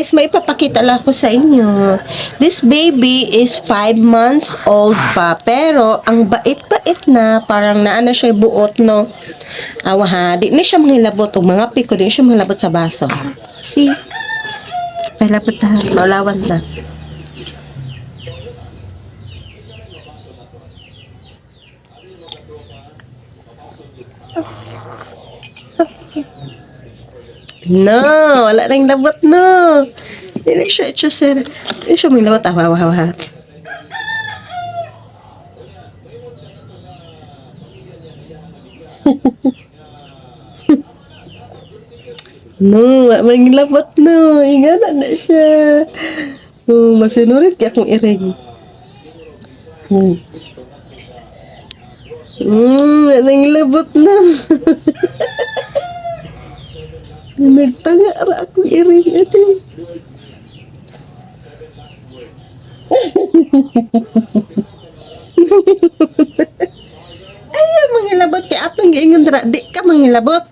Guys, may ipapakita lang ako sa inyo. This baby is 5 months old pa. Pero, ang bait-bait na, parang naana siya buot, no? Awa ha, di na siya manghilabot. O mga piko, di na siya manghilabot sa baso. See? Pahilabot ta, maulawan ta. No, wala nang labot, no. Di na siya, itsosera. Di na siya manghilabot. Awa, awa, awa. No, wala manghilabot, no. Ingana na siya. Oh, masinurit kaya akong iring. Wala nang labot na. Nagtanga ra akong iring ate. Ay, mangilabot kay atong giingon dira, di ka mangilabot.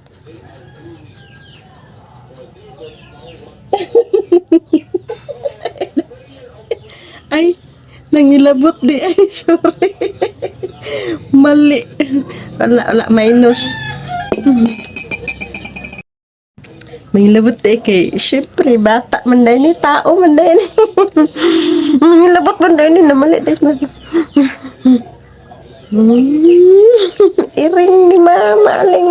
Ay, nangilabot di ay, sorry. Mali. Wala, wala, minus. Mangilabot eh kay, syempre, bata man dahil ni, tao man dahil ni. Mangilabot man dahil ni, namali dahil. Iring ni Mama, aling.